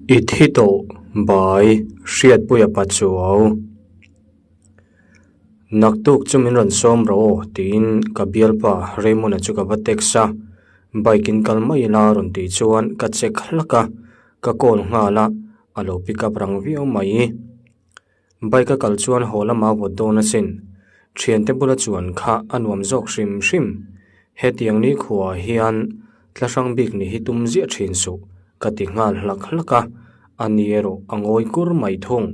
I thi tawh bai Hriatpuia Pachuau. Naktuk chu min rawn sawm rawh aw tiin ka bialpa Raymond-a chu ka va text a, bike in kal mai ila rawn tih chuan ka check hlak a, ka call nghal a, a lo pick up rang viau mai. Bike a kal chuan haw lama vawt dawn asin. Thiante bula chuan kha a nuam zawk hrim hrim. Hetiang ni khuaah hian tla hrang bik ni hi tum ziah thin suh ka ti nghal hlak hlak a, a ni erawh a ngawi kur mai thung.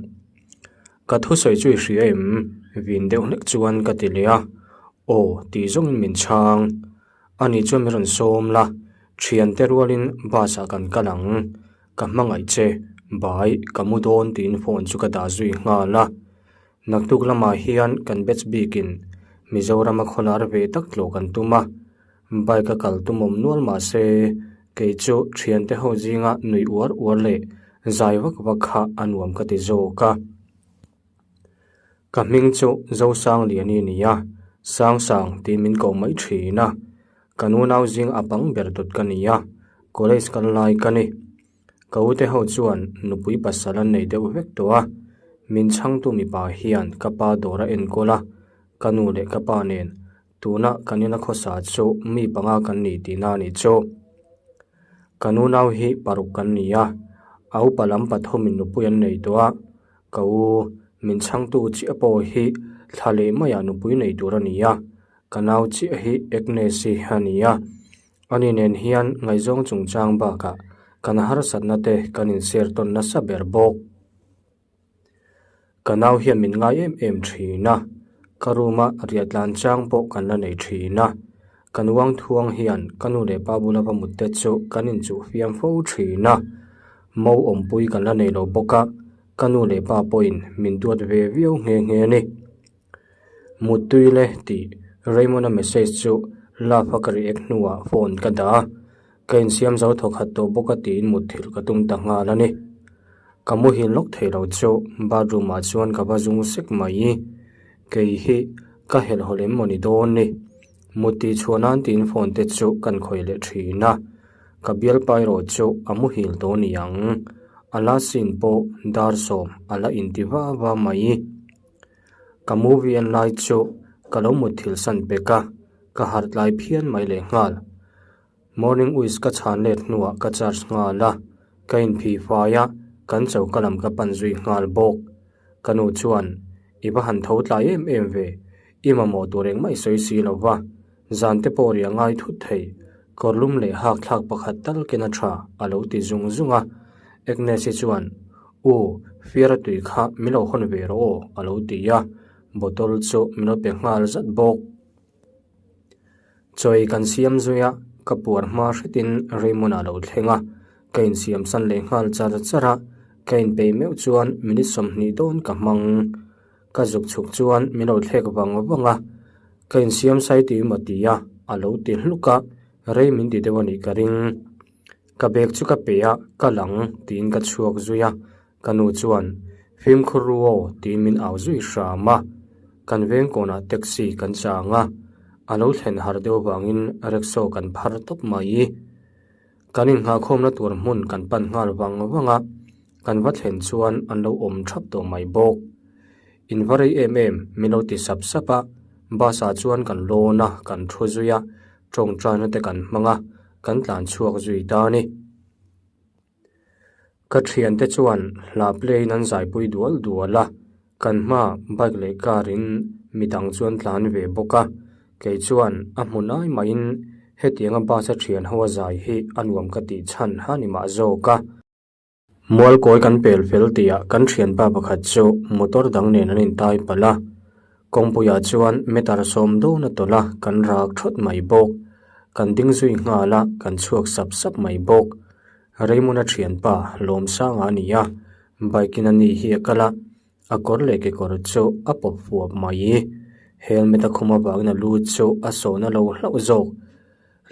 Ka thusawi chu i hria em? Vin deuh hlek chuan ka ti leh a, Aw tih zawngin min chhang. Ani chuan min rawn sawm la, thiante rualin bus ah kan kal ang. Ka hmangaih che, bai ka mu dawn tiin phone chu ka dah zui nghal a. Naktuk lamah hian kan batch bikin Mizorama khawlar ve tak tlawh kan tum a, bike a kal tumawm nual mah se kei chu thiante ho zinga nuih uar uar leh zai vak vak kha a nuam ka ti zawk a. Ka hming chu Zosangliani a ni a, Sangsang tiin min koh mai thin a. Ka nunau zing a bang ber tut ka ni a, college kal lai ka ni. Ka ute ho chuan nupui pasal an nei deuh vek tawh a, min chhangtu mipa hian ka pa dawr a enkawl a, ka nu leh ka pa nen tuna kan ina khawsa chu mi panga kan ni tihna a nih chu. Ka nunau hi paruk kan ni a, a upa lam pathumin nupui an nei tawh a, ka u min chhangtu chiah pawh hi thla leh maiah nupui nei tur a ni a, Ka nau chiah hi Agnes-i a ni a, ani nen hian ngaihzawng chungchang bakah kan harsatna te kan inser tawn nasa ber bawk. Ka nau hian min ngai em em thin a, ka room-a riah tlan chang pawh kan la nei thin a, kan uang thuang hian ka nu leh pa bula va mut te chu kan inchuh fiam fo thin a, mo awmpui kan la nei lo bawk a, ka nu leh pa pawhin min duat ve viau nghe nghe a ni. Muttui le tih Raymond-a message chu love a ka react hnuah phone ka dah a, ka insiam zo thawk khat tawh bawk a tiin mutthilh ka tum ta nghal a ni. Ka muhil lawk thei lo chu bathroom ah chuan ka va zung sek mai. Kei hi ka helhawlh em mawni dawn ni? Muttih chhuah nan tiin phone te chu kan khawih leh thin a, ka bialpa erawh chu a muhil tawh ni ang. A last scene pawh dar sawm a la inti va va mai. Ka movie en lai chu ka lo mutthilh san pek a, ka harh tlai phian mai leh nghal. Morning wish ka chhan let hnuah ka charge nghal a, ka inphih fai a, kan choka lam ka pan zui nghal bawk. Ka nu chuan, I va han tho tlai em em ve, i mamawh tur engmah i sawi si lo va, zan te pawh ri a ngai thut thei, kawr lum leh hak thlak pakhat tal ken a tha, a lo ti zung zung a. Agnes-i chuan, U, fiara tui kha min lo hawn ve rawh aw, a lo ti a, bottle chu min lo pe nghal zat bawk. Chawi kan siam zui a, ka puar hma hretin Raymond a lo thleng a, ka insiam san leh nghal char char a, ka inpeih meuh chuan minute 20 dawn ka hmang. Ka zuk chhuk chuan min lo thlek vang vang a, ka insiam sai tih maw ti a, a lo ti hluk a, rei min ti deuh a nih ka ring. Ka bag chu ka pe a, ka lang tiin ka chhuak zui a, ka nu chuan fimkhur ru aw tiin min au zui hram a, kan veng kawnah taxi kan chang a, a lo thlen har deuh vangin rickshaw kan phar tawp mai. Kan inngahkhawmna tur hmun kan pan nghal vang vang a, kan va thlen chuan an lo awm thap tawh mai bawk. In va rei em em min lo ti sap sap a, bus ah chuan kan lawn a, kan thu zui a, tawngtaina te kan hmang a, kan tlan chhuak zui ta a ni. Ka thiante chuan hla play in an zaipui dual dual a, kan hma bike leh car in midang chu an tlan ve bawk a, kei chuan a hmun ai maiin hetianga bus a thian ho a zai hi a nuam ka tih chhan ha ni mah zawk a. Mualkawi kan pel fel tihah kan thianpa pakhat chu motor dang nen an intai palh a, kawngpuiah chuan meter sawm dawn a tawlh a, kan rak thawt mai bawk. Kan ding zui nghal a, kan chhuak sap sap mai bawk. Raymond-a thianpa Lawmsanga a ni a, bike in a ni hi a kal a, a kawr leh kekawr chu a pawp fuap mai. Helmet a khum avangin a lu chu a sawhna lo hlauh zawk.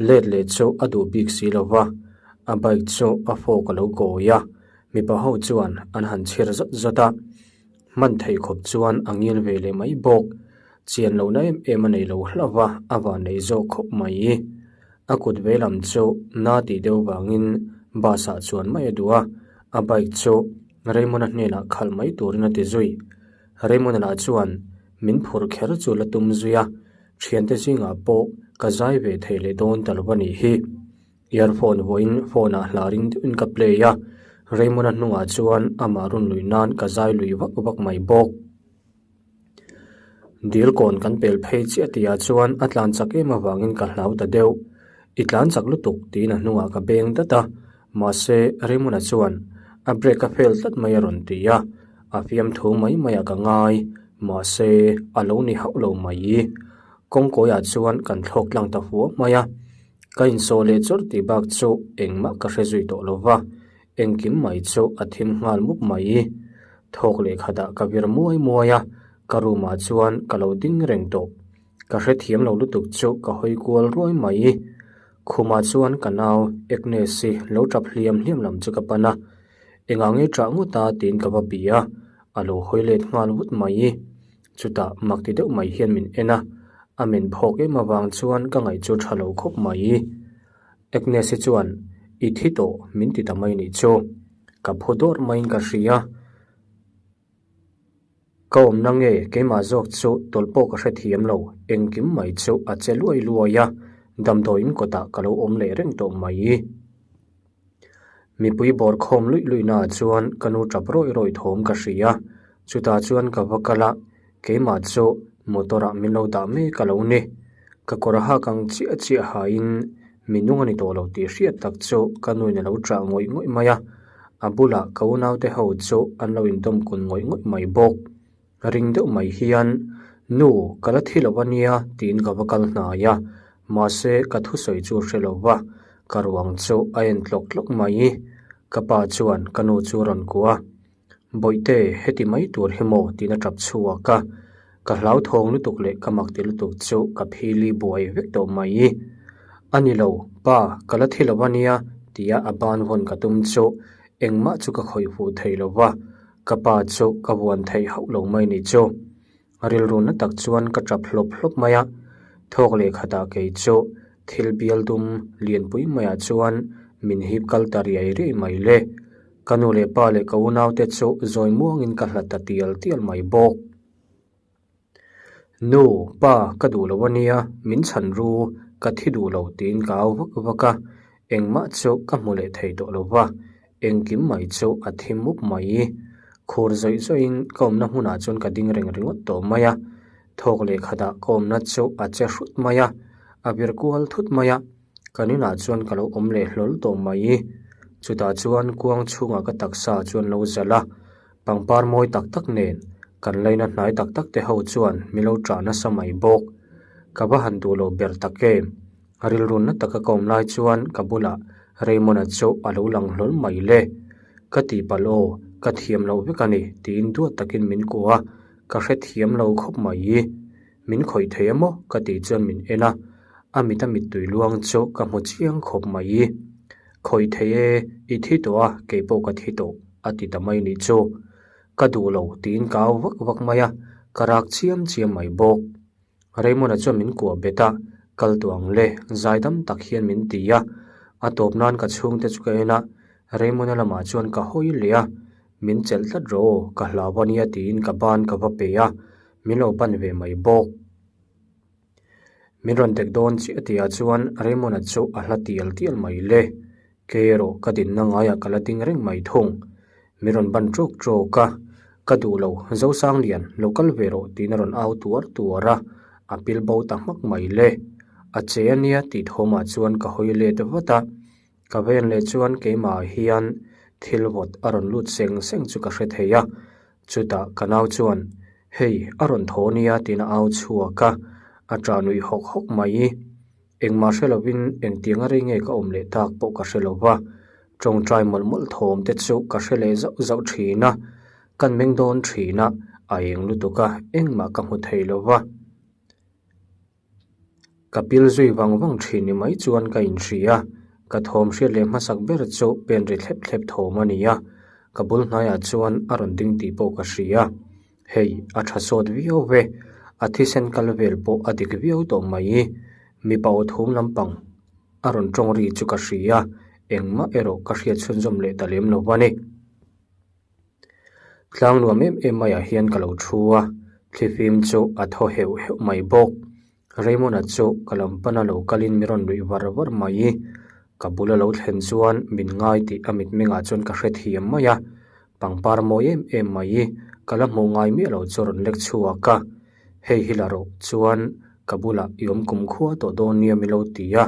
Let leh chu a duh bik si lo va, a bike chu a fork a lo kawi a, mipa ho chuan an han chhir zawt zawt a, hman theih khawp chuan a ngil ve leh mai bawk. Chian lohna em em a nei lo hlauh va, a van nei zawk khawp mai. A kut veilam chu na tih deuh vangin bus ah chuan mai a duh a. A bike chu Raymond-a hnenah khalh mai turin a ti zui. Raymond-a lah chuan min phurh kher chu la tum zui a, thiante zingah pawh ka zai ve thei leh dawn ta lo a nih hi. Earphone vawiin phone ah hla ring deuhin ka play a, Raymond-a hnungah chuan amah rawn luih nan ka zai lui vak vak mai bawk. Dil kawn kan pel phei chiah tihah chuan a tlan chak em avangin ka hlau ta deuh. I tlan chak lutuk tiin a hnungah ka beng dat a, mahse Raymond-a chuan a brake a fail tlat mai a rawn ti a, a fiamthu mai maiah ka ngai, mahse a lo ni hauh lo mai. Kawngkawiah chuan kan thlawk tlang ta huau mai a, ka insawh leh chawrh tih bak chu engmah ka hre zui tawh lo va. Engkim mai chu a thim nghal mup mai. Thawk leh khatah ka vir muai muai a, ka room ah chuan ka lo ding reng tawh. Ka hrethiam lo lutuk chu ka hawi kual ruai mai. Khumah chuan ka nau Agnes-i lo tap hliam hliam lam chu ka pan a, engah nge ṭah ngawt a tiin ka va bih a, a lo hawi let nghal vut mai. Chutah mak ti deuh mai hian min en a, a men phawk em avang chuan ka ngaih chu ṭha lo khawp mai. Agnes-i chuan, I thi tawh, min ti ta mai nih chu. Ka phu dawrh maiin ka hria. Ka awmna nge keimah zawk chu tawlh pawh ka hrethiam lo, engkim mai chu a che luai luai a, damdawiin kawtah ka lo awm leh reng tawh mai. Mipui bawr khawm luih luihnaah chuan ka nu tap rawih rawih thawm ka hria. Chutah chuan ka va kal a, keimah chu motor ah min lo dah mek a lo ni. Ka kawr hak ang chiah chiah hain mi nung a ni tawh lo tih hriat tak chu ka nuin a lo chah ngawih ngawih mai a, a bulah ka unaute ho chu an lo indawm kun ngawih ngawih mai bawk. Ring deuh mai hian, Nu, ka la thi lo a nia, tiin ka va kal hnai a. Mahse, ka thusawi chu hre lo va, ka ruang chu a en tlawk tlawk mai. Ka pa chuan ka nu chu rawn kuah a, Bawihte, heti mai tur hi maw? tiin a tap chhuak a. Ka hlauthawng lutuk leh ka mak ti lutuk chu ka phili buai vek tawh mai. A ni lo, pa, ka la thi lo a nia, tia a ban vawn ka tum chu engmah chu ka khawih fuh thei lo va. Ka pa chu ka vuan theih hauh lo mai ni chu. Rilru na tak chuan ka tap hlawp hlawp mai a, thawk leh khatah kei chu thil bial dum lianpui maiah chuan min hip kal ta riai riai mai le. Ka nu leh pa leh ka unaute chu zawi muangin ka hlat ta tial tial mai bawk. Nu, pa, ka duh lo a nia, min chhan ru, ka thi duh lo tiin ka au vak vak a, engmah chu ka hmu leh thei tawh lo va, engkim mai chu a thi mup mai. Khur zawih zawihin ka awmna hmunah chuan ka ding reng ringawt tawh mai a, thawk leh khatah ka awmna chu a che hrut mai a, a vir kual thut mai a, kan inah chuan ka lo awm leh hlawl tawh mai. Chutah chuan kuang chhungah ka taksa chuan lo zalh a, Pangpar mawi tak tak nen kan laina hnai tak tak te ho chuan min lo ṭah nasa mai bawk. Ka va han duh loh ber tak em? Rilru na taka ka awm lai chuan ka bulah Raymond-a chu a lo lang hlawl mai le. Ka tihpalh aw, ka thiam loh vek a ni tiin duat takin min kuah a, ka hrethiam lo khawp mai. Min khawih thei emaw ka tih chuan min en a, a mit a mittui luang chu ka hmu chiang khawp mai. Khawih thei e, i thi tawh a, kei pawh ka thi tawh, a ti ta mai nih chu. Ka duh lo tiin ka au vak vak mai a, ka rak chiam chiam mai bawk. Raymond-a chuan min kuah bet a, kal tawh ang le, zaidam tak hian min ti a. A tawp nan ka chhungte chu ka en a, Raymond-a lamah chuan ka hawi leh a, min chelh tlat rawh aw, ka hlau a nia tiin ka ban ka va pe a, min lo ban ve mai bawk. Min rawn dek dawn chiah tihah chuan Raymond-a chu a hla tial tial mai le. Kei erawh ka dinna ngaiah ka la ding reng mai thung. Min rawn ban ṭawk ṭawk a, Ka duh lo, Zosanglian, lo kal ve rawh tiin a rawn au tuar tuar a, a pil bo ta hmak mai le. A che a nia tih thawmah chuan ka hawi let vat a, Ka ven leh chuan keimah hian thil vawt a rawn lut seng seng chu ka hre thei a, chutah ka nau chuan, Hei, a rawn thaw nia tiin a au chhuak a, a ṭah nuih hawk hawk mai. Engmah hre lovin engtiang a rei nge ka awm leh tak pawh ka hre lo va, ṭawngṭai mawlh mawlh thawm te chu ka hre leh zauh zauh ṭhin a, kan meng dawn ṭhin a, a eng lutuk a, engmah ka hmu thei lo va. Ka pil zui vang vang thin ni mai chuan ka inhria. Ka thawm hriat leh hmasak ber chu pen ri thlep thlep thawm a ni a, ka bul hnaiah chuan a rawn ding tih pawh ka hria. Hei, a tha sawt viau ve, a thisen kal vel pawh a dik viau tawh mai. Mipa aw thum lampang a rawn tawng ri chu ka hria, engmah erawh ka hriat chhunzawm leh ta lem lo a ni. Tlang nuam em em maiah hian ka lo thu a, thlifim chu a thaw heuh heuh mai bawk. Raymond-a chu ka lam pana lo kalin mi rawn nuih var var mai. Ka bula lo thlen chuan min ngai tih a mitmengah chuan ka hrethiam mai a, pangpar mawi em em mai ka la hmuh ngai miah lo chu a rawn lek chhuak a. Hei hi la rawh chuan ka bulah i awm kum khua tawh dawn nia min lo ti a,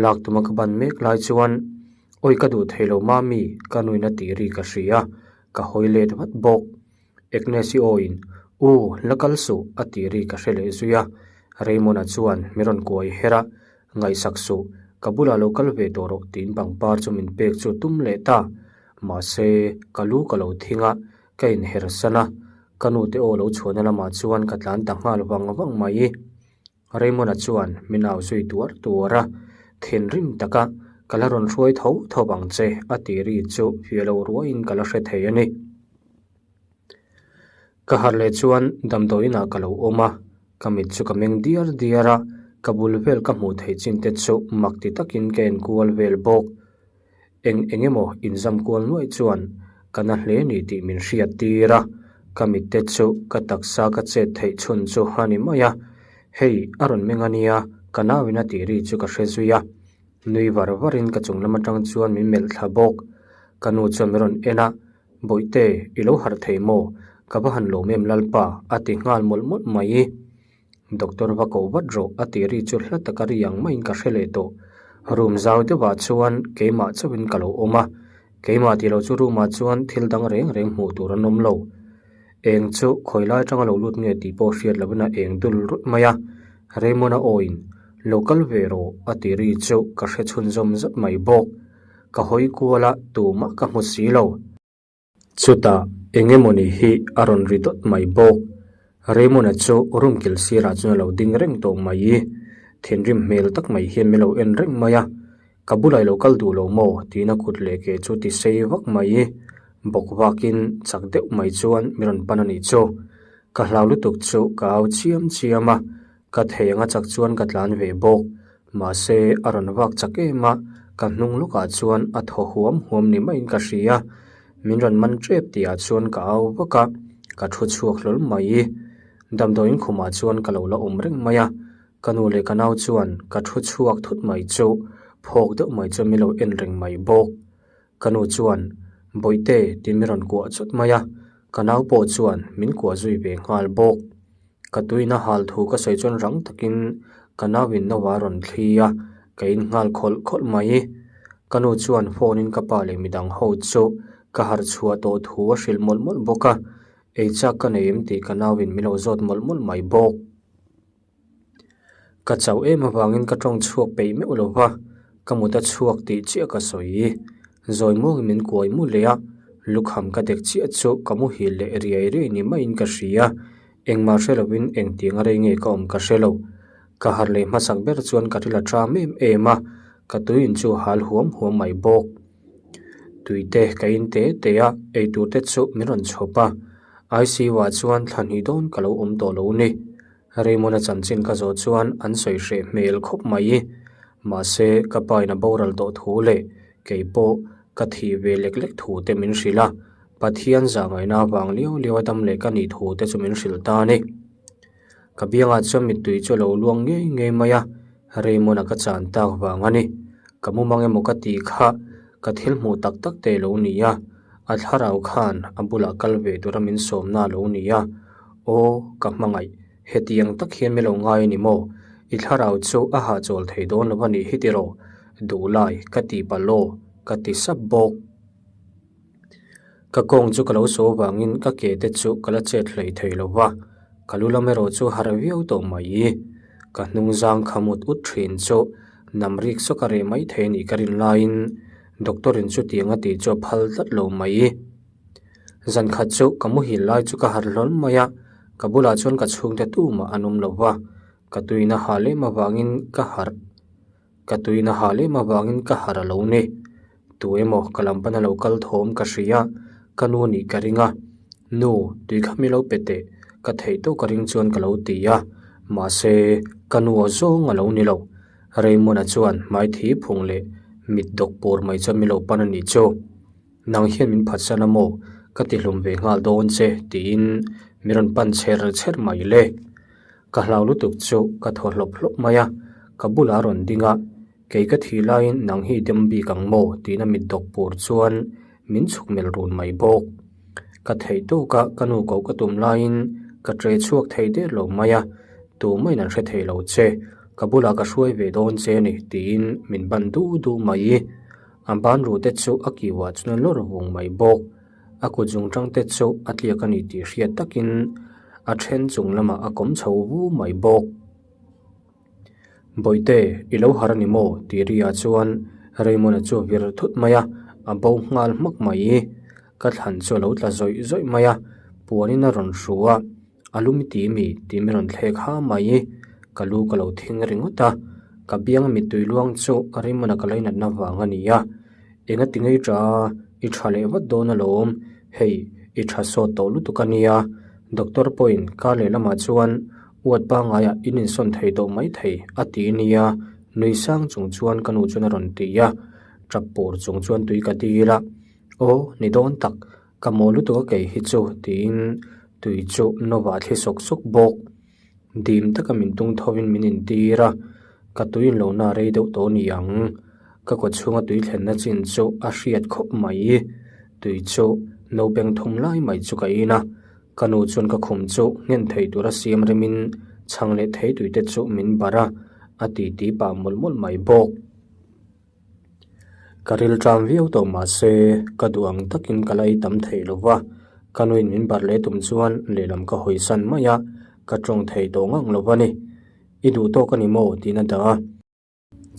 lak tuma ka ban mek lai chuan Awi ka duh thei lo mami ka nuin a tih ri ka hria, ka hawi let vat bawk. Agnes-i awiin U la kal suh a tih ri ka hre leh zui a, Raymond-a chuan min rawn kuai her a, Ngaihsak suh, ka bulah lo kal ve tawh rawh tiin pangpar chu min pek chu tum leh ta. Mahse, ka lu ka lo thing a, ka inher san a, ka nute aw lo chhuahna lamah chuan ka tlan ta nghal vang vang mai. Raymond-a chuan min au zui tuar tuar a, thinrim taka ka la rawn hruai tho tho ang che a tih ri chu fiah lo ruaiin ka la hre thei a ni. Ka harh leh chuan damdawiinah ka lo awm a, ka mit chu ka meng diar diar a, ka bul vel ka hmuh theih chin te chu mak ti takin ka enkual vel bawk. Eng eng emaw inzam kual nuaih chuan ka na hle ni tih min hriat tir a, ka mitte chu ka taksa ka chet theih chhun chu a ni mai a, hei a rawn meng a nia ka nauin a tih ri chu ka hre zui a, nui var varin ka chung lam atang chuan min melh thla bawk. Ka nu chuan min rawn en a, Bawihte, i lo harh thei maw? Ka va han lawm em Lalpa a ti nghal mawlh mawlh mai. Doctor va ko vat rawh a tih ri chu hla taka ri ang maiin ka hre leh tawh. Room zau deuhah chuan keimah chauhin ka lo awm a, keimah tih loh chu room ah chuan thil dang reng reng hmuh tur an awm lo. Eng chu khawi lai atanga lo lut nge tih pawh hriat lovin a eng dul rut mai a, Raymond-a awiin lo kal ve rawh a tih ri chu ka hre chhunzawm zat mai bawk. Ka hawi kual a tumah ka hmu si lo. Chutah eng emawni hi a rawn ri dawt mai bawk. Raymond-a chu room kil sirah chuan a lo ding reng tawh mai. Thinrim hmel tak mai hian min lo en reng mai a, Ka bulah i lo kal duh lo maw? tiin a kut leh ke chu ti sei vak mai. Bawk vakin chak deuh mai chuan min rawn pan a nih chu. Ka hlau lutuk chu ka au chiam chiam a, Ka thei anga chak chuan ka tlan ve bawk. Mahse, a rawn vak chak em a, ka hnung lawkah chuan a thaw huam huam ni maiin ka hria. Min rawn man tep tihah chuan ka au vak a, ka thu chhuak hlawl mai. Damdawiin khumah chuan ka lo la awm reng mai a, ka nu leh ka nau chuan ka thu chhuak thut mai chu phawk deuh mai chuan min lo en reng mai bawk. Ka nu chuan, Bawihte tiin min rawn kuah chawt mai a, ka nau pawh chuan min kuah zui ve nghal bawk. Ka tuina hal thu ka sawi chuan rang takin ka nauin no a rawn thli a, ka in nghal khawlh khawlh mai. Ka nu chuan phone in ka pa leh midang ho chu ka harh chhuah tawh thu a hrilh mawlh mawlh bawk a, ei chak ka nei em tih ka nauin min lo zawt mawlh mawlh mai bawk. Ka chauh em avangin ka tawng chhuak peih meuh lo va, ka mut a chhuak tih chiah ka sawi. Zawi muangin min kuai mu leh a, lukham ka dek chiah chu ka muhil leh riai riai ni maiin ka hria. Engmah hre lovin engtiang a rei nge ka awm ka hre lo. Ka harh leh hmasak ber chuan ka ril a ṭam em em a, ka tuiin chu hal huam huam mai bawk. Tuite ka in te te a, eitur te chu min rawn chhawp a. ICU ah chuan thla hnih dawn ka lo awm tawh lo ni. Raymond-a chanchin ka zawh chuan an sawi hreh hmel khawp mai. Mahse, ka pa in a boral tawh thu leh kei pawh ka thih ve lek lek thu te min hrilh a, Pathian zahngaihna avang liau liau a dam leh ka nih thu te chu min hrilh ta a ni. Ka biangah chuan mittui chu a lo luang ngei ngei mai a, Raymond-a ka chan tak vang a ni. Ka mumang emaw ka tih kha ka thil hmuh tak tak te lo ni a, a thlarau khan a bulah kal ve tura min sawmna a lo ni a, Aw, ka hmangaih, hetiang tak hian min lo ngai a ni maw? I thlarau chu a hahchawl thei dawn lo a nih hi tiraw? Duh lai, ka ti palh aw, ka ti sap bawk. Ka kawng chu ka lo saw vangin ka ke te chu ka la chet hlei thei lo va, ka lu lam erawh chu harh viau tawh mai. Ka hnung zang kha mut ut thin chu nam rik sawk a reh mai thei a nih ka rin laiin doctor in chutiang a tih chu a phal tlat lo mai. Zan khat chu ka muhil lai chu ka harh hlawl mai a, ka bulah chuan ka chhungte tumah an awm lo va, ka tuina ha lem avangin ka harh. Ka tuina ha lem avangin ka harh a lo ni. Tu emaw ka lam pana lo kal thawm ka hria, ka nu nih ka ring a. Nu, tui kha mi lo pe teh, ka theih tawh ka ring chuan ka lo ti a. Mahse, ka nu aw zawng a lo ni lo. Raymond-a chuan hmai thi phung leh mit dawk pur mai chuan mi lo pan a nih chu. Nang hian min phatsan a maw? Ka ti hlum ve nghal dawn che tiin min rawn pan chher chher mai le. Ka hlau lutuk chu ka thaw hlawp hlawp mai a, ka bulah a rawn ding a, kei ka thih laiin nang hi i dem bik ang maw tiin a mit dawk pur chuan min chhuk melh run mai bawk. Ka theih tawk a, ka nu koh ka tum laiin ka ṭe chhuak thei der lo mai a, tumah in an hre thei lo che, ka bulah ka hruai ve dawn che a ni tiin min ban duh duh mai. A ban ruh te chu a kiuah chuan a lawr vung mai bawk. A kut zung tang te chu a tliak a ni tih hriat takin a then chung lamah a kawm chho vu mai bawk. Bawihte, i lo har a ni maw? tih ri-ah chuan Raymond-a chu a vir thut mai a, a bo nghal hmak mai. Ka thlan chu a lo tla zawih zawih mai a, puanin a rawn hru a. A lum i ti mi tih min rawn thlek ha mai. Ka lu ka lo thing ringawt a, ka bianga mittui luang chu Raymond-a ka lainatna vang a ni a. Enga ti ngei tha, i tha leh vat dawn alawm, hei i tha sawt tawh lutuk a nia. Doctor pawhin kar leh lamah chuan uat pangaiah in insawn thei tawh mai thei a ti nia, nui sang chung chuan ka nu chuan a rawn ti a. Tap pur chung chuan tui ka dil a, Aw ni dawn tak, Ka maw lutuk a kei hi chu tiin tui chu Nova thli sawk sawk bawk. Dim taka min tung thovin min intir a, ka tui in lohna a rei deuh tawh ni ang. Ka kaw chhunga tui thlenna chin chu a hriat khawp mai. Tui chu no beng thum lai mai chu ka in a, ka nu chuan ka khum chu nghen thei tura siam remin chhang leh thei tui te chu min barh a, a titi pah mawlh mawlh mai bawk. Ka ril ṭam viau tawh mahse ka duh ang takin ka la ei tam thei lo va, ka nuin min barh leh tum chuan lehlam ka hawi san mai a, ka ṭawng thei tawh ngang lo va ni. I duh tawk a ni maw? tiin a dah a.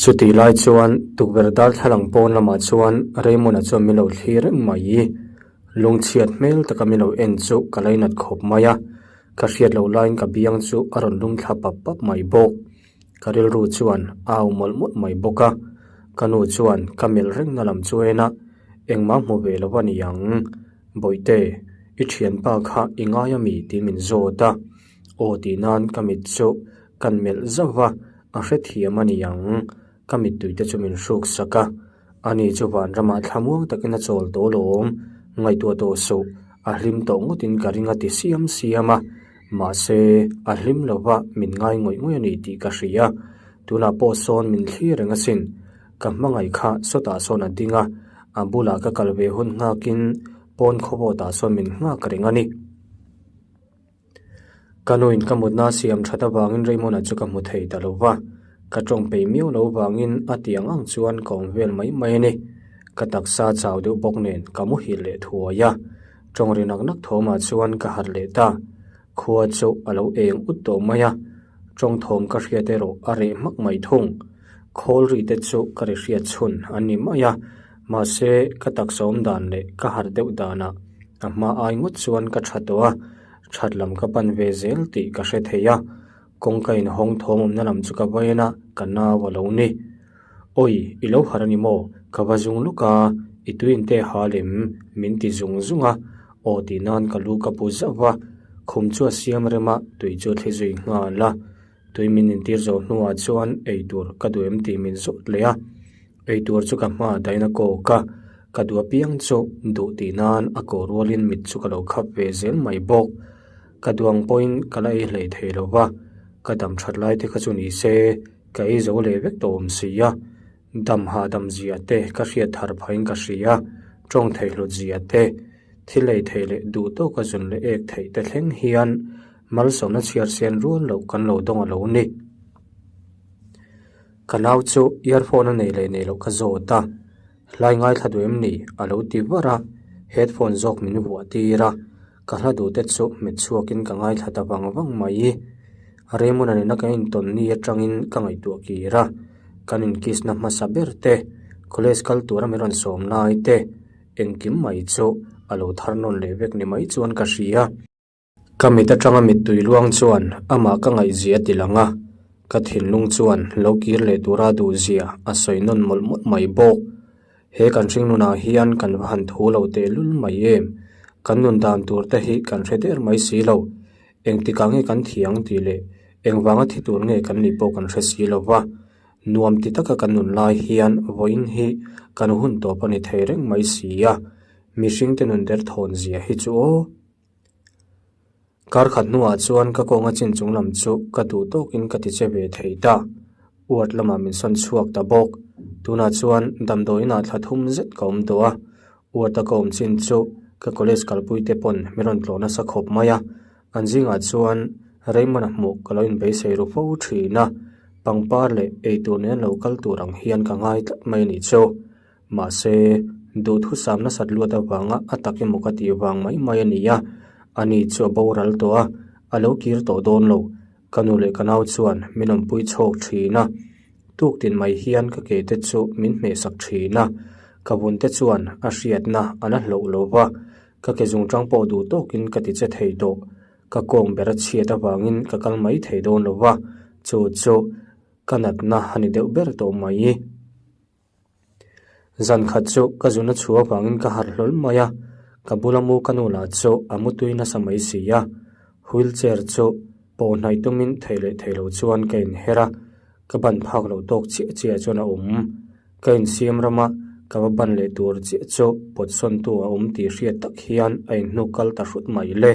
Chutih lai chuan tukverh darthlalang pawn lamah chuan Raymond-a chuan min lo thlir reng mai. Lungchhiat hmel taka min lo en chu ka lainat khawp mai a, ka hriat loh laiin ka biang chu a rawn lum thla pap pap mai bawk. Ka rilru chuan a au mawlh mawlh mai bawk a, ka nu chuan ka melh rengna lam chu en a, engmah hmu ve lo a ni ang. Bawihte, i thianpa kha i ngai a mi tih min zawt a, aw tih nan ka mit chu kan melh zauh va, a hrethiam a ni ang. Ka mittui te chu min hruk sak a, ani chu vanramah thlamuang takin a chawl tawh lawm, ngaihtuah tawh suh, a hlim tawh ngawtin ka ring a ti siam siam a, mahse a hlim lo va min ngai ngawih ngawih a ni tih ka hria, tunah pawh sawn min thlir reng asin, ka hmangaih kha sawtah sawn a ding a, a bulah ka kal ve hun nghakin pawn khawvawtah sawn min nghak reng a ni. Ka nuin ka mutna siam that avangin Raymond-a chu ka hmu thei ta lo va, ka tawng peih miau lo vangin a ti ang ang chuan ka awm vel mai mai a ni. Ka taksa chau deuh bawk nen ka muhil leh thuai a, tawng ri nak nak thawmah chuan ka harh leh ta. Khua chu a lo eng ut tawh mai a, tawng thawm ka hriat erawh a reh hmak mai thung. Khawl ri te chu ka ri hriat chhun an ni mai a, mahse ka taksa awm dan leh ka harh deuh danah a hma ai ngawt chuan ka tha tawh a, that lam ka pan ve zel tih ka hre thei a, kawngka inhawng thawm awmna lam chu ka va en a, ka nau a lo ni. Awi, i lo harh a ni maw? Ka va zung luk a, i tuin te hal em? Min ti zung zung a, aw tih nan ka lu ka bu zauh va, khum chu a siam rem a, tui chu a thli zui nghal a. Tui min intir zawh hnuah chuan eitur ka duh em tih min zawt leh a, eitur chu ka hma dahin a kawk a, ka duh apiang chu duh tih nan a kawh rualin mit chu ka lo khap ve zel mai bawk. Ka duh ang pawhin ka la ei hlei thei lo va, ka dam that lai te kha chu ni se ka ei zo leh vek tawh awm si a, dam hahdam zia te ka hriat thar phahin ka hria, tawng thei hlut zia te, thil ei thei leh duh tawka zun leh ek theih te thleng hian Malsawmna chhiar sen rual loh kan lo dawng a lo ni. Ka nau chu earphone a nei leh nei loh ka zawt a, hlai ngaithla duh em ni? a lo ti var a, headphone zawk min vuah tir a, ka hla duh te chu hmet chhuakin ka ngaithla ta vang vang mai. Raymond-a nena kan intawn ni atangin ka ngaihtuah kir a, kan inkiss na hmasa ber te, college kal tura min rawn sawm lai te, engkim mai chu a lo thar nawn leh vek ni mai chuan ka hria. Ka mit atanga mittui luang chuan amah ka ngaihzia a ti lang a, ka thinlung chuan lo kir leh tura duhzia a sawi nawn mawlh mawlh mai bawk. He kan hringnunah hian kan va han thu lo tehlul mai em? Kan nun dan tur te hi kan hre der mai si lo. Engtikah nge kan thiang tih leh engvanga thi tur nge kan nih pawh kan hre si lo va. Nuam ti taka kan nun lai hian vawiin hi kan hun tawp a ni thei reng mai si a. Mihring te nun derthawn zia hi chu aw. Kar khat hnuah chuan ka kawnga chin chung lam chu ka duh tawkin ka ti che ve thei ta. Ward lamah min sawn chhuak ta bawk. Tunah chuan damdawiinah thla thum zet ka awm tawh a. Ward a ka awm chin chu ka college kalpui te pawn min rawn tlawh nasa khawp mai a. An zingah chuan Raymond-a hmuh ka lo inbeisei ru fo thin a. Pangpar leh eitur nen lo kal tur ang hian ka ngai tlat mai a nih chu. Mahse, duhthusam nasat luat avanga a tak emaw ka tih vang mai mai a ni a, ani chu a boral tawh a, a lo kir tawh dawn lo. Ka nu leh ka nau chuan min awmpui chhawk thin a, tuktin mai hian ka ke te chu min hmehsak thin a, ka vun te chuan a hriatna a la hloh lo va, ka ke zungtang pawh duh tawkin ka ti che thei tawh. Ka kawng ber a chhiat avangin ka kal mai thei dawn lo va, chu chu ka natna a ni deuh ber tawh mai. Zan khat chu ka zun a chhuah avangin ka harh hlawl mai a, ka bula mu ka nu lah chu a mutui nasa mai si a, wheel chair chu pawh hnaih tumin thei leh thei lo chuan ka inher a, ka ban phak loh tawk chiah chiah chuan a awm. Ka insiam rama ka va ban leh tur chiah chu pawt sawntu a awm tih hriat tak hian a inhnuk kal ta hrut mai le.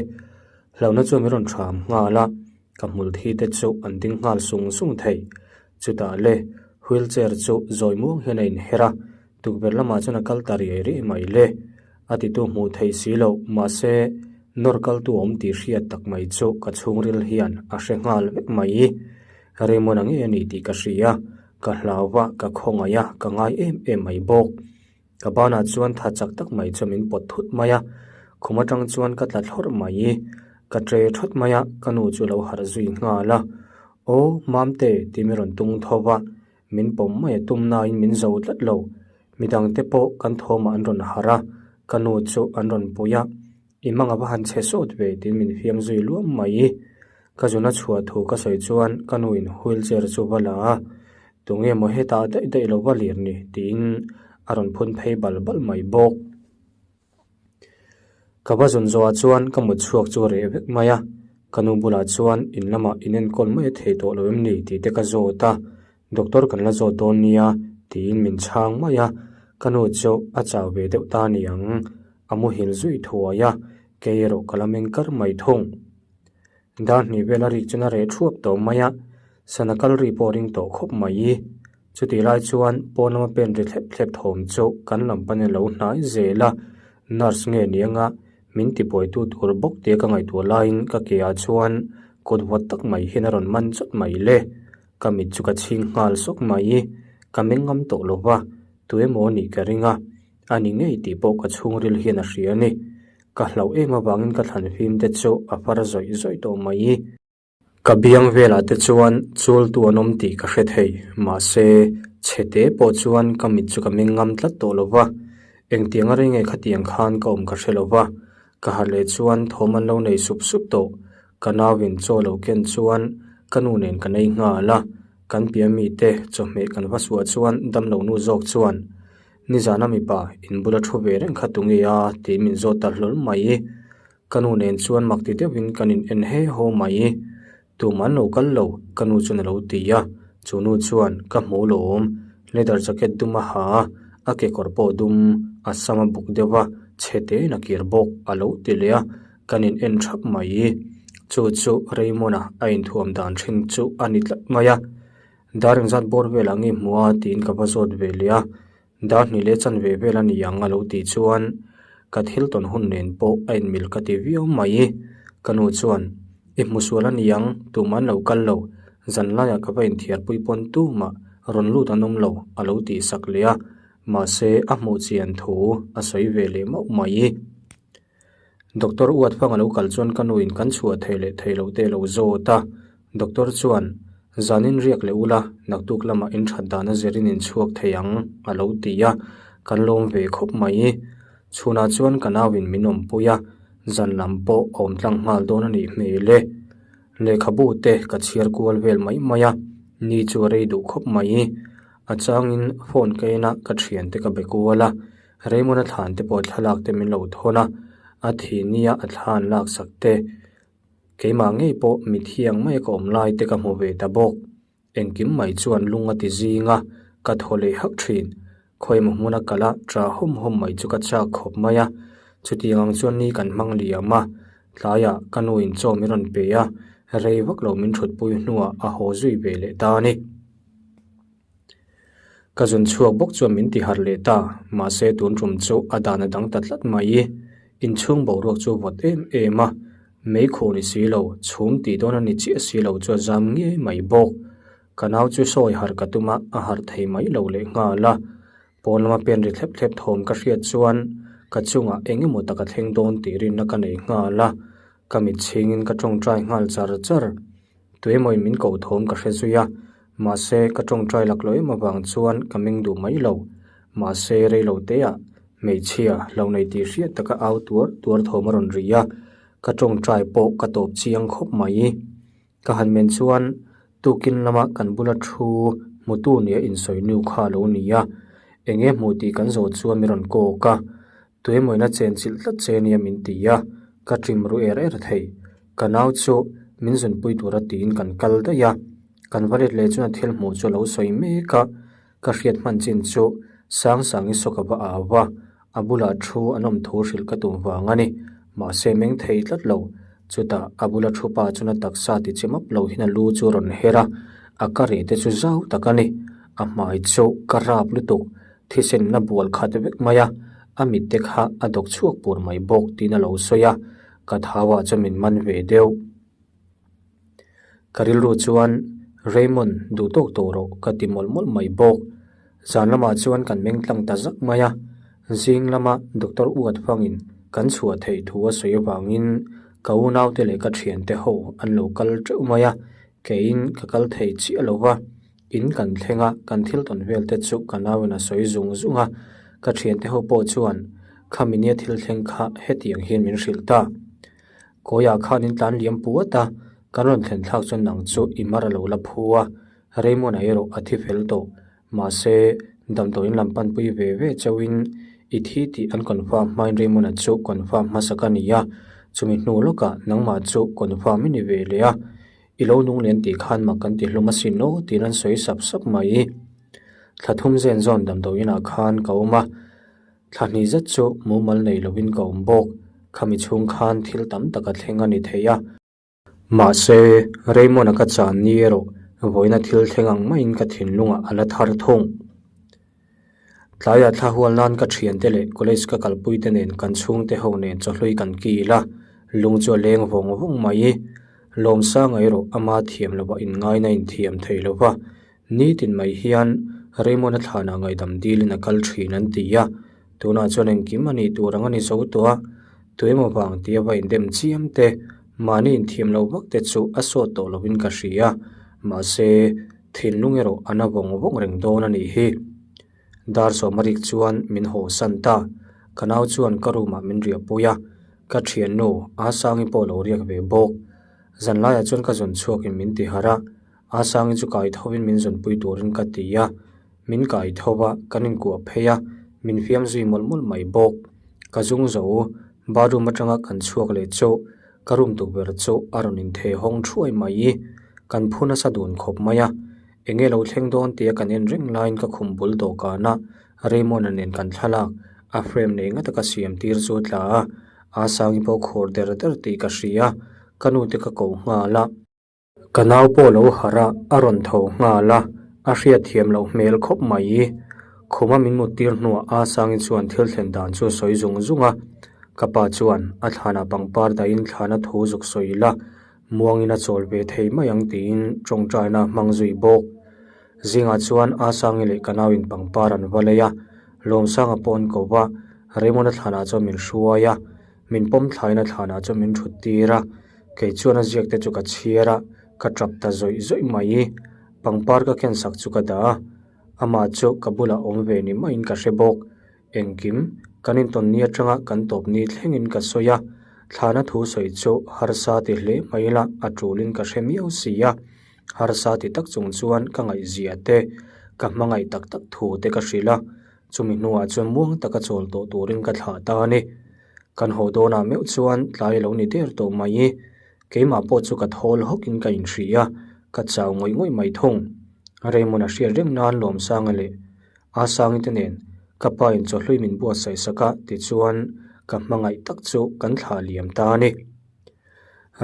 Hlauhna chuan min rawn ṭham nghal a, ka hmul thi te chu an ding nghal sung sung thei. Chutah le, wheel chair chu zawi muang hian a inher a, tukverh lamah chuan a kal ta riai riai mai le. A titu hmuh theih si loh, mahse nawr kaltu awm tih hriat tak mai chu ka chhungril hian a hre nghal vek mai. Raymond-a ngei a ni tih ka hria, ka hlau va, ka khawngaih a, ka ngai em em mai bawk. Ka banah chuan tha chak tak mai chu min pawt thut mai a, khum atang chuan ka tla thlawrh mai. Ka tre thawt mai a, ka nu chu lo harh zui nghal a. Aw, Mamte, tih min rawn tung tho va, min pawm mai a tum nain min zo tlat lo. Midangte pawh kan thawmah an rawn harh a, ka nu chu an rawn pui a. I hmang a va han chhe sawt ve tiin min fiam zui luam mai. Ka zuna chhuah thu ka sawi chuan ka nuin wheelchair chu va la a, tunge maw hetah daih daih lo va lir ni tiin a rawn phun phei bal bal mai bawk. Ka va zun zawhah chuan ka mut chhuak chu reh vek mai a, ka nu bulah chuan in lamah in enkawl mai a thei tawh lo em ni tih te ka zawt a, Doctor kan la zawt dawn nia tiin min chhang mai a, ka nu chu a chau ve deuh ta ni ang, a muhil zui thuai a, kei erawh ka la meng kar mai thung. Dar hnih vel a rik chuan a reh thuap tawh mai a, sana kal ri pawh a ring tawh khawp mai. Chutih lai chuan pawn lama pen ri thlep thlep thawm chu kan lam panin a lo hnai zel a, nurse nge ni anga min tibuaitu tur bawk tia ka ngaihtuah laiin ka ke ah chuan kut vawt tak mai hian a rawn man chawt mai le. Ka mit chu ka chhing nghal sawk mai, ka meng ngam tawh lo va, tu emaw a nih ka ring a, a ni ngei tih pawh ka chhungril hian a hria a ni. Ka hlauh em avangin ka thlan fim te chu a far zawih zawih tawh mai. Ka biang velah te chuan chultu an awm tih ka hre thei, mahse chhe te pawh chuan ka mit chu ka meng ngam tlat tawh lo va, engtiang a rei nge khatiang khan ka awm ka hre lo va, ka harh leh chuan thawm an lo nei sup sup tawh. Ka nauin chaw lo ken chuan ka nu nen ka nei nghal a, kan piah mite chawhmeh kan va suah chuan damlo nu zawk chuan nizana mipa in bula thu ve reng kha tunge a tih min zawt ta hlawl mai. Ka nu nen chuan mak ti deuhin kan in en he haw mai. Tumah an lo kal lo ka nu chuan a lo ti a, chu nu chuan ka hmu lawm leather jacket dum a ha a, a kekawr pawh dum a sam a buk deuh a, chhe tein a kir bawk a lo ti leh a. Kan in en thap mai. Chu chu Raymond-a a inthuam dan thin chu a ni tlat mai a. Dar engzat bawr velah nge hmu a tiin ka va zawt ve leh a. Dar hnih leh chanve vel a ni ang a lo tih chuan ka thil tawn hun nen pawh a inmil ka ti viau mai. Ka nu chuan, I hmu sual a ni ang, tumah an lo kal lo. Zan laiah ka va inthiarpui pawn tumah rawn lut an awm lo a lo tih sak leh a. Mahse a hmuh chian thu a sawi ve leh mauh mai. Doctor uat fang a lo kal chuan ka nuin kan chhuah thei leh thei loh te a lo zawt a, Doctor chuan, Zanin riak leh ula, naktuk lamah in that dan a zirin in chhuak thei ang, a lo ti a, kan lawm ve khawp mai. Chhunah chuan ka nauin min awmpui a, zan lam pawh a awm tlang nghal dawn a nih hmel e. Lehkhabu te ka chhiar kual vel mai mai a, ni chu a rei duh khawp mai. A changin phone ka en a, ka thiante ka be kual a, Raymond-a thlan te pawh thlalak te min lo thawn a, a thi nia a thlan laksak te, keimah ngei pawh mithiang mai a ka awm lai te ka hmu ve ta bawk. Engkim mai chuan lung a ti zing a, ka thaw leh hak thin. Khawimaw hmuna kala ṭah hawm hawm mai chu ka chak khawp mai a. Chutiang ang chuan ni kan hmang liam a, tlaiah ka nu in chaw min rawn pe a, rei vak lo min thutpui hnuah a haw zui ve leh ta a ni. Ka zun chhuak bawk chuan min ti harh leh ta, mahse tun tum chu a dan a dang ta tlat mai. Inchhung boruak chu vawt em em a, mei khuh ni si lo, chhum tih dawn a ni chiah si lo chu a zam ngei mai bawk. Ka nau chu sawi harh ka tum a, a harh thei mai lo leh nghal a. Pawn lama pen ri thlep thlep thawm ka hriat chuan ka chungah eng emaw tak a thleng dawn tih rinna ka nei nghal a, ka mit chhingin ka tawngtai nghal char char. Tuemawiin min koh thawm ka hre zui a, mahse ka tawngtai lak lo em avang chuan ka meng duh mai lo. Mahse rei lo teah hmeichhia lo nei tih hriat taka au tuar tuar thawm a rawn ri a, ka tawngtai pawh ka tawp chiang khawp mai. Ka han men chuan tukin lama kan bula thu hmutu nia insawi nu kha a lo ni a, eng nge hmuh tih kan zawh chuan min rawn kawk a, tuemawina chen chilh tlat che nia min ti a, ka ṭim ru er er thei. Ka nau chu min zunpui tura tiin kan kal daih a, kan va let leh chuan a thil hmuh chu a lo sawi mek a, ka hriat hman chin chu Sangsangi saw ka va au a, A bulah thu an awm thu hrilh ka tum vang a ni. Mahse meng thei tlat lo. Chutah a bula thu pa chuan a taksa ti che map lo hian a lu chu a rawn her a, a ka reh te chu zau tak a ni. A hmai chu ka rap lutuk, thisen a bual khat vek mai a, a mit te kha a dawk chhuak pur mai bawk tiin a lo sawi a, ka thau ah chuan min man ve deuh. Ka rilru chuan Raymond duh tawk tawh rawh ka ti mawlh mawlh mai bawk. Zan lamah chuan kan meng tlang ta zak mai a, zing lama Doctor Uat fangin kan chhuah theih thu a sawi avangin ka unaute leh ka thiante ho an lo kal teuh mai a, keiin ka kal thei chiah lo va, in kan thleng a, kan thil tawn vel te chu ka nauin a sawi zung zung a, ka thiante ho pawh chuan khami nia thil thleng kha hetiang hian min hrilh ta. Kawiah khan in tlan liam puat a, kan rawn thlen thlak chuan nang chu i mar a lo la phu a, Raymond-a erawh a thi fel tawh. Mahse, damdawiin lam panpui ve ve chauhin i thi tih an confirm hmain Raymond-a chu confirm hmasak a ni a, chumi hnu lawkah nangmah chu confirm i ni ve leh a, i lo nung len tih khan mak kan ti hlum asin aw tiin an sawi sap sap mai. Thla thum zen zawn damdawiinah khan ka awm a. Thla hnih zet chu mumal nei lovin ka awm bawk. Khami chhung khan thil tam tak a thleng a ni thei a. Mahse, Raymond-a ka chan ni erawh vawiina thil thleng ang maiin ka thinlungah a la thar thung. Tlaiah thla hual nan ka thiante leh college ka kalpuite nen kan chhungte ho nen chawhlui kan kil a, lung chu a leng vawng vawng mai. Lawmsanga erawh ama thiam lovah inngaina inthiam thei lova, Nitin mai hian Raymond-a thlanah ngaihdam dilin a kal thin an ti a, tunah chuan engkim a nih tur ang a ni zo tawh a, tuemaw vang tia va indem chiam te, mahni inthiam lo vak te chu a sawt tawh lovin ka hria, mahse thinlung erawh a na vawng vawng reng dawn a nih hi. Dar sawmarik chuan min haw san ta, ka nau chuan ka room ah min riahpui a, ka thiannu Asangi pawh lo riak ve bawk. Zanlaiah chuan ka zawn chhuakin min ti harh a, A Sangi chu kai thovin min zawnpui turin ka ti a, min kai tho va, kan inkuah phei a, min fiam zui mawlh mawlh mai bawk. Ka zung zo, bathroom atanga kan chhuak leh chu ka room tukverh chu a rawn intheh hawng thuai mai. Kan phu nasa dun khawp mai a, eng nge lo thleng dawn tia kan en reng laiin ka khum bul dawhkana Raymond-a nen kan thlalak a frame nei nga taka siam tir chu a tla a, A Sangi pawh khur der der tih ka hria, ka nute ka koh nghal a. Ka nau pawh lo harh a, a rawn tho nghal a, a hriatthiam loh hmel khawp mai. Khuma min mut tir hnuah A Sangi chuan thil thlen dan chu a sawi zung zung a. Ka pa chuan a thlanah pangpar dahin thlana thu zuk sawi ila, muangin a chawl ve thei mai ang tiin tawngtaina a hmang zui bawk. Zingah chuan A Sangi leh ka nauin pangpar an va lei a, Lawmsanga pawh an ko va, Raymond-a thlanah chuan min hruai a, min pawm thlaina thlanah chuan min thut tir a. Kei chuan a ziak te chu ka chhiar a, ka tap ta zawih zawih mai. Pangpar ka ken sak chu ka dah a, amah chu ka bulah awm ve ni maiin ka hre bawk. Engkim, kan intawn ni atanga kan tawp ni thlengin ka sawi a, thlana thu sawi chu harsa ti hle mai ila a tulin ka hre miau si a. Harsa ti tak chung chuan ka ngaihzia te, ka hmangaih tak tak thu te ka hrilh a, chumi hnuah chuan muang taka chawl tawh turin ka thlah ta a ni. Kan haw dawnah meuh chuan tlai a lo ni der tawh mai i, keimah pawh chu ka thawl hawkin ka inhria a, ka chau ngawih ngawih mai thung. Raymond a hriat reng nan Lawmsanga leh Asangi te nen ka pa in chawhlui min buatsaih sak a tichuan. Ka hmangaih tak chu kan thlah liam ta a ni.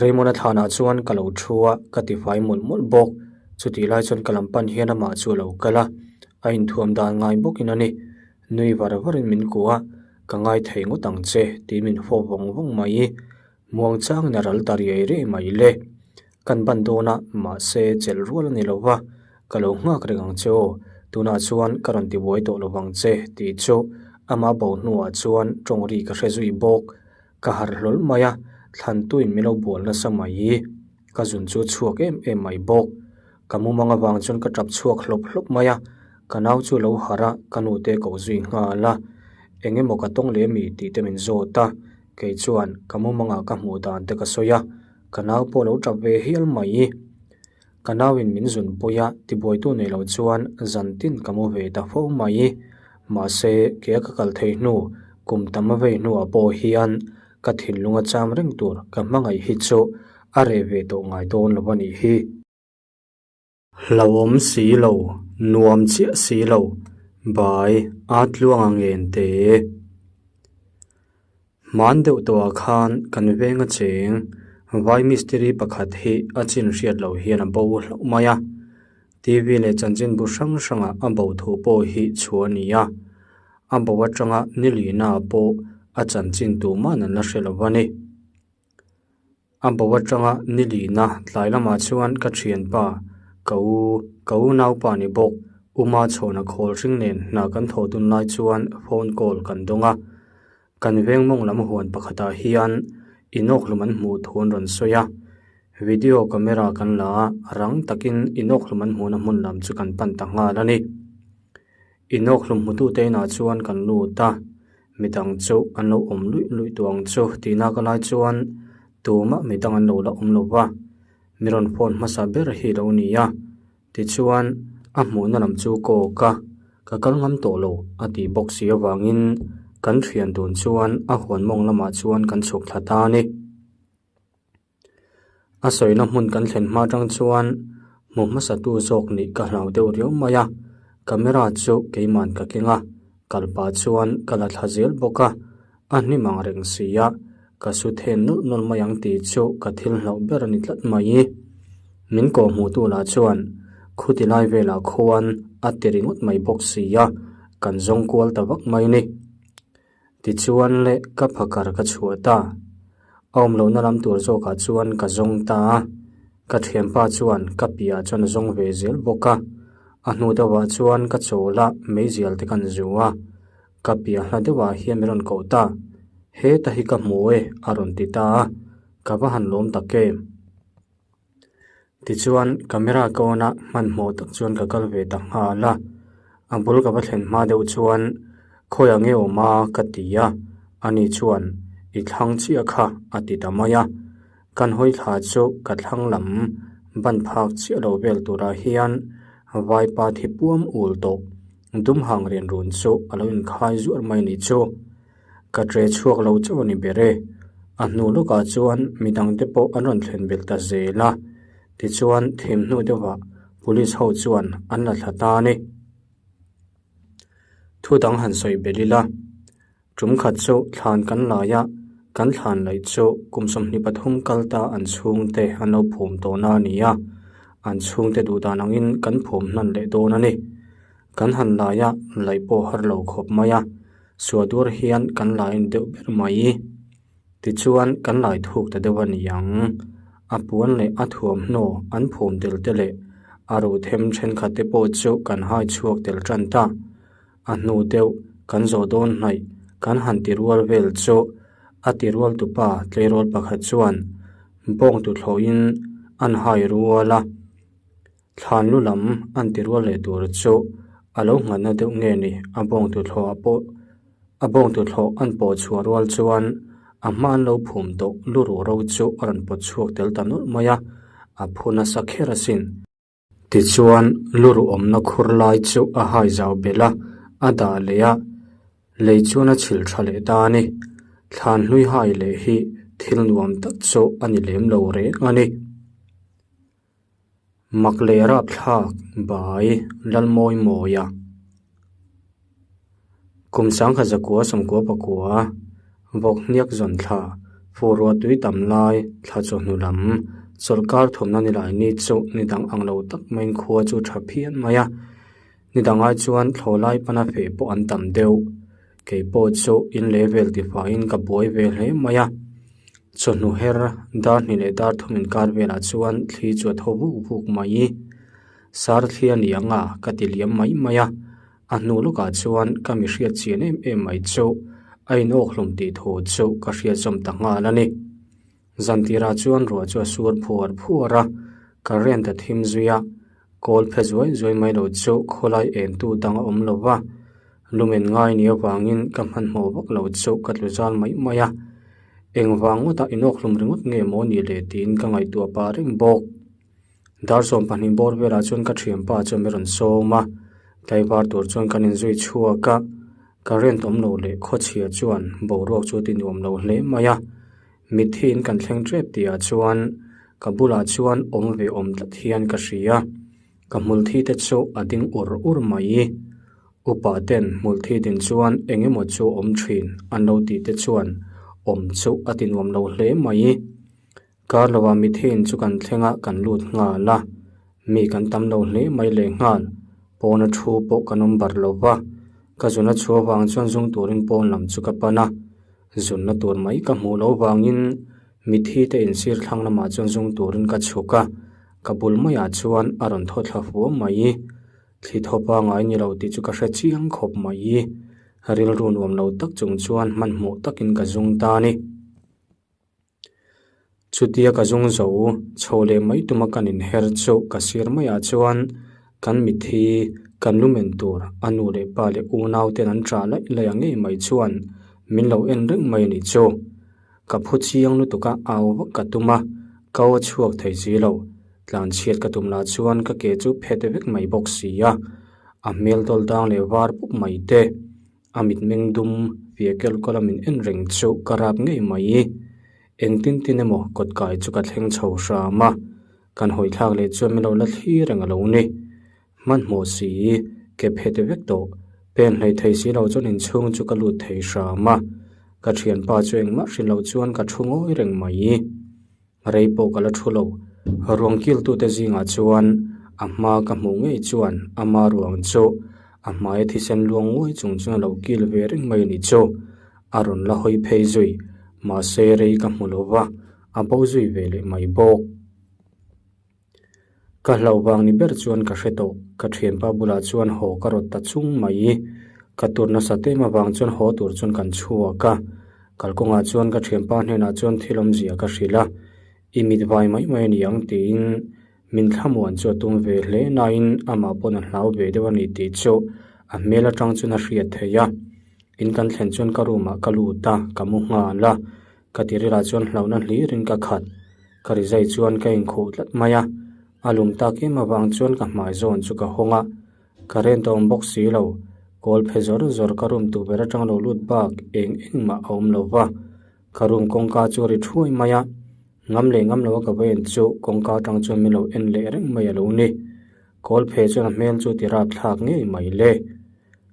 Raymond-a thlanah chuan ka lo thu a, ka tifai mawlh mawlh bawk. Chutih lai chuan ka lam pan hian amah chu a lo kal a, a inthuam dan ngai bawkin a ni. Nui var varin min kuh a, Ka ngai thei ngawt ang che tih min fawp vawng vawng mai. Muangchangin a ral ta riai riai mai le. Kan ban dawn a, mahse chelh rual a ni lo va, ka lo nghak reng ang che aw, tunah chuan ka rawn ti buai tawh lo vang che tih chu amah bo hnuah chuan tawng ri ka hre zui bawk. Ka harh hlawl mai a, thlantuin min lo bual nasa mai. Ka zun chu chhuak em em mai bawk. Ka mumang avang chuan ka tap chhuak hlawp hlawp mai a, ka nau chu lo harh a, ka nute koh zui nghal a, eng emaw ka tawng leh mi tih te min zawt a, kei chuan ka mumangah ka hmuh dan te ka sawi a, ka nau pawh lo tap ve hial mai. Ka nauin min zun pui a, tibuaitu nei lo chuan zan tin ka mu ve ta fo mai. Mahse, kea ka kal thei hnu, kum tam a vei hnuah pawh hian ka thinlung a cham reng tur ka hmangaih hi chu a reh ve tawh ngai dawn lo a nih hi. Hlauhawm si lo, nuam chiah si lo, bai a tluang a ngen te. Hman deuh tawhah khan kan veng a cheng, vai mistiri pakhat hi a chin hriat loh hian a bo hlauh mai a. TV leh chanchinbu hrang hrangah a bo thu pawh hi chhuah a ni a. A bo atanga ni lihnaah pawh a chanchin tuman an la hre lo a ni. A bo atanga ni lihna tlai lamah chuan ka thianpa, ka u, ka u naupa ni bawk, Uma chhawna khawl hring nen hna kan thawh dun lai chuan phone call kan dawng a. Kan veng mawng lam huan pakhatah hian inawkhlum an hmuh thu an rawn sawi a. Video camera kan la a, rang takin inawkhlum an hmuhna hmun lam chu kan pan ta nghal a ni. Inawkhlum hmutute inah chuan kan lut a, midang chu an lo awm luih luih tawh ang chu tihna ka lai chuan tumah midang an lo la awm lo va, mi rawn phone hmasa ber hi lo ni a, tichuan a hmuhna lam chu kawk a, ka kal ngam tawh lo a tih bawk si avangin kan thian dun chuan a huan mawng lamah chuan kan chhuk thla ta a ni. A sawina hmun kan thlen hma atang chuan hmu hmasa tu zawk nih ka hlau deuh riau mai a, camera chu keiman ka keng a, kal pah chuan ka la thla zel bawk a, a hnim ang reng si a, ka su then nawlh nawlh mai ang tih chu ka thil hlauh ber a ni tlat mai. Min kawh hmuh tu lah chuan khuti lai velah khuan a ti ringawt mai bawk si a, kan zawng kual ta vak mai ni. Tichuan le ka phakar ka chhuah ta. A awm lohna lam tur zawkah chuan ka zawng ta a, ka thianpa chuan ka piah chuan a zawng ve zel bawk a. A hnu deuhah chuan ka chawl a, meizial te kan zu a. Ka piah hla deuhah hian min rawn koh ta. Heta hi ka hmu e a rawn ti ta a, ka va han lawm tak em. Tichuan camera ka on a hmanhmawh tak chuan ka kal ve ta nghal a, a bul ka va thlen hma deuh chuan khawiah nge awm a ka ti a, ani chuan i thlang chiah kha a ti ta mai a, kan hawi thla chu ka thlang lam ban phak chiah lo vel turah hian vaipa thi puam ul tawh dum hang rian run chu a lo inkhai zuar mai a nih chu. Ka ṭe chhuak lo chauh a ni ber e. A hnu lawkah chuan midangte pawh an rawn thlen belh ta zel a. Tichuan thim hnu deuhah Police ho chuan an la thla ta a ni. Thu dang han sawi belh ila, tum khat chu thlan kan lai a, kan thlan laih chu kum 23 kal ta an chhungte an lo phum tawhna a ni a, an chhungte duh dan angin kan phum hnan leh dawn a ni. Kan han lai a, laih pawh har lo khawp mai a. Suadur hian kan la en deuh ber mai. Tichuan kan lai thuk ta deuh a ni ang. A puan leh a thuamhnaw an phum tel te leh a ruh them thenkhat te pawh chu kan hai chhuak tel tan ta. A hnu deuh kan zawh dawn hnaih kan han ti rual vel chu a ti rual tupa tleirawl pakhat chuan bawng tuthlawhin an hai rual a. Thlan lu lam an ti rual leh tur chu a lo nghatna deuh nge ni a bawng tuthlawh ah pawh a bawng tuthlawh an pawh chhuah rual chuan a hma an lo phum tawh lu ruh ro chu a rawn pawt chhuak tel ta nawlh mai a, a phu nasa kher asin. Tichuan lu ruh awmna khur lai chu a hai zau belh a, a dah leh a, lei chuan a chhilh tha leh ta a ni. Thlan hlui hai leh hi thil nuam tak chu a ni lem lo reng a ni. Mak leh rapthlak bai Lalmawi Mawia Kum 1994. Vawk hniak zawn thla, fur ruah tui tam lai, thla chawhnu lam, chawlhkar thawmna ni lai ni chu ni dang ang lo tak maiin khua chu tha phian mai a. Ni dang ai chuan thlawh lai pana feh pawh an tam deuh. Kei pawh chu in leh vel ti faiin ka buai ve hle mai a. Chawhnu her dar hnih leh dar thum inkar velah chuan thli chu a tho vuk vuk mai. Sar thli a ni ang a ka ti liam mai mai a. A hnu lawkah chuan ka mi hriat chian em em mai chu a inawk hlawm tih thu chu ka hriat zawm ta nghal a ni. Zan tirah chuan ruah chu a sur phuar phuar a, current a thim zui a, kawl phe zuai zuai mai lo chu khawlai en tu dang a awm lo va, lumen ngai ni avangin ka hmanhmawh vak lo chu ka tlu zal mai mai a, engvang ngawtah inawk hlawm ringawt nge maw ni le tiin ka ngaihtuah pah reng bawk. Dar 20 bawr velah chuan ka thianpa chuan min rawn sawm a, tlaivar tur chuan kan inzui chhuak a, current awm lo leh khawchhia chuan boruak chu ti nuam lo hle mai a, mitthi in kan thleng tep tih ah chuan ka bulah chuan awm ve awm tlat hian ka hria, ka hmulthi te chu a ding ur ur mai. Upa ten hmulthi din chuan eng emaw chu awm thin an lo tih te chuan awm chu a ti nuam lo hle mai. Kar lovah mithiin chu kan thleng a, kan lut nghal a, mi kan tam lo hle mai leh nghal, pawna thu pawh kan awm bar lo va, ka zuna chhuah vang chuan zung turin pawn lam chu ka pan a, zunna tur mai ka hmuh loh vangin mithi te insir thlang lamah chuan zung turin ka chhuk a, ka bul maiah chuan a rawn thaw thla fuam mai. Thli thaw pangai ni lo tih chu ka hre chiang khawp mai, rilru nuam lo tak chung chuan hmanhmawh takin ka zung ta a ni. Chutia ka zung zo chho leh mai tuma kan inher chu ka sir maiah chuan kan mitthi kan lumen tur a nu leh pa leh unau ten an ṭah laih laih ang ngei mai chuan min lo en reng mai a nih chu. Ka phu chiang lutuk a au vak ka tum a, ka aw chhuak thei si lo. Tlanchhiat ka tum lah chuan ka ke chu phet vek mai bawk si a, a hmel dawl dang leh var pup mai te. A mitmeng dum fia kelkawl a min en reng chu ka rap ngei mai. Engtin tin emaw kawt kai chu ka thleng chho hram a, kan hawi thlak leh chuan min lo la thli reng a lo ni. Hmanhmawh si, ke phet vek tawh, pen hlei thei si lo chuan inchhung chu ka lut thei hram a, ka thianpa chu engmah hrilh loh chuan ka thu ngawi reng mai. Rei pawh ka la thu lo. Ruang kiltute zingah chuan a hma ka hmuh ngei chuan ama ruang chu a hmaia thisen luang nguai chung chuan a lo kil ve reng mai a ni chu. A rawn la hawi phei zui. Mahse rei ka hmu lo va, a bo zui ve leh mai bawk. Ka hlauh vang ni ber chuan ka hre tawh, ka thianpa bulah chuan haw ka rawt ta chung mai. Ka tur nasa tem avang chuan haw tur chuan kan chhuak a, kalkawngah chuan ka thianpa hnenah chuan thil awmzia ka hrilh a, i mit vai mai mai a ni ang tiin min thlamuan chu a tum ve hle nain amah pawn a hlau ve deuh a ni tih chu a hmel atang chuan a hriat theih a. In kan thlen chuan ka room ah ka lut a, ka mu nghal a. Ka tirilah chuan hlauhna hlirin ka khat. Ka rizai chuan ka inkhuh tlat mai a, a lum tak em avang chuan ka hmai zawn chu ka hawng a, ka rent a awm bawk si lo. Kawl phe zawr zawr ka room tukverh atang lo lut bak eng engmah a awm lo va, ka room kawngka chu a ri thuai mai a, ngam leh ngam loa ka va en chu kawngka atang chuan min lo en leh reng mai a lo ni. Kawl phe chuan a hmel chu ti rapthlak ngei mai le.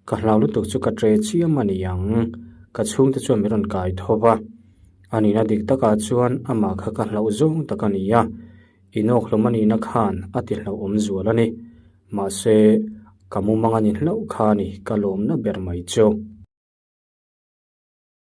Ka hlau lutuk chu ka tre chiam a ni ang. Ka chhungte chuan min rawn kai tho va. A nihna dik takah chuan amah kha ka hlauh zawng tak a ni a. Inawk hlawm a nihna khan a ti hlauhawm zual a ni. Mahse, ka mumang a ni hlauh kha a ni ka lawmna ber mai chu.